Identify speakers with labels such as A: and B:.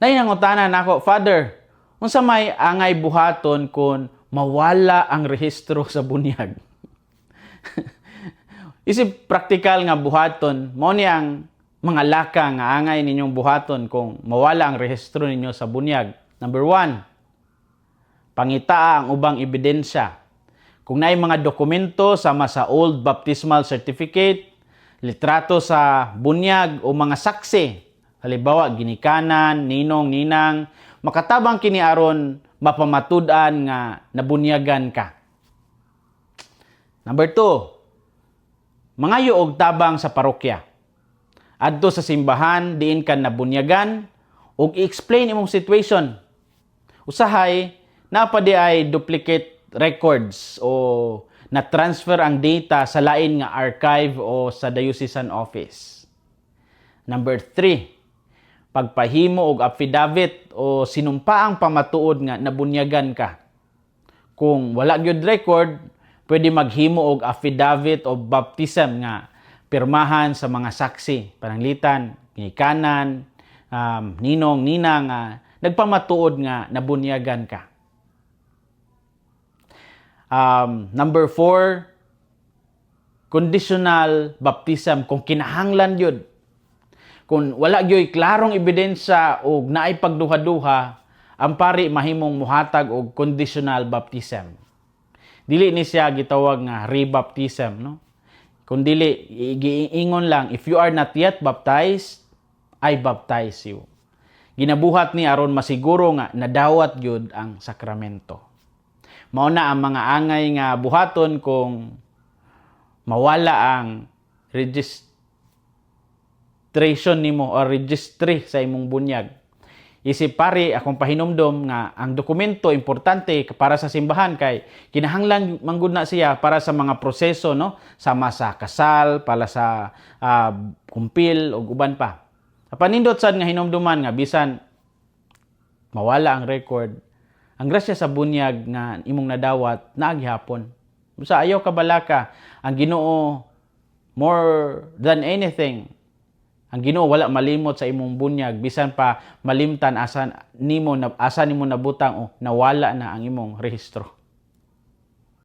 A: Nay nangutana nako, "Father, unsa may angay buhaton kung mawala ang rehistro sa bunyag?" Isip praktikal nga buhaton, mao ni ang mga laka nga angay ninyong buhaton kung mawala ang rehistro ninyo sa bunyag. Number 1, pangitaa ang ubang ebidensya. Kung naay mga dokumento sama sa old baptismal certificate, litrato sa bunyag o mga saksi, halimbawa ginikanan, ninong, ninang, makatabang kini aron mapamatud-an nga nabunyagan ka. Number 2, mangayo og tabang sa parokya. Adto sa simbahan diin ka nabunyagan ug i-explain imong situation. Usahay naa pa diay duplicate records o na-transfer ang data sa lain nga archive o sa diocesan office. Number 3, pagpahimo og affidavit o sinumpaang pamatuod nga nabunyagan ka. Kung wala gyud record, pwede maghimo og affidavit of baptism nga pirmahan sa mga saksi, pananglitan, ginikanan, ninong, ninang, nagpamatuod nga nabunyagan ka. Number 4, conditional baptism kung kinahanglan gyud. Kung wala gyud klarong ebidensya og naay pagduha-duha, ang pari mahimong muhatag og conditional baptism. Dili ni siya gitawag nga rebaptism, no? Kung dili giingon lang, "If you are not yet baptized, I baptize you." Ginabuhat ni aron masiguro nga nadawat gyud ang sakramento. Mao na ang mga angay nga buhaton kung mawala ang registration nimo or registry sa imong bunyag. Isip pari, akong pahinumdom nga ang dokumento importante para sa simbahan kay kinahanglan manggud na siya para sa mga proseso, no, sama sa kasal, para sa kumpil ug uban pa. Panindot sad nga hinumduman nga bisan mawala ang record, ang grasya sa bunyag nga imong nadawat naa gihapon. Sa ayaw kabalaka, ang Ginoo, more than anything, ang Ginoo wala malimot sa imong bunyag bisan pa malimtan asa nimo nabutang o nawala na ang imong rehistro.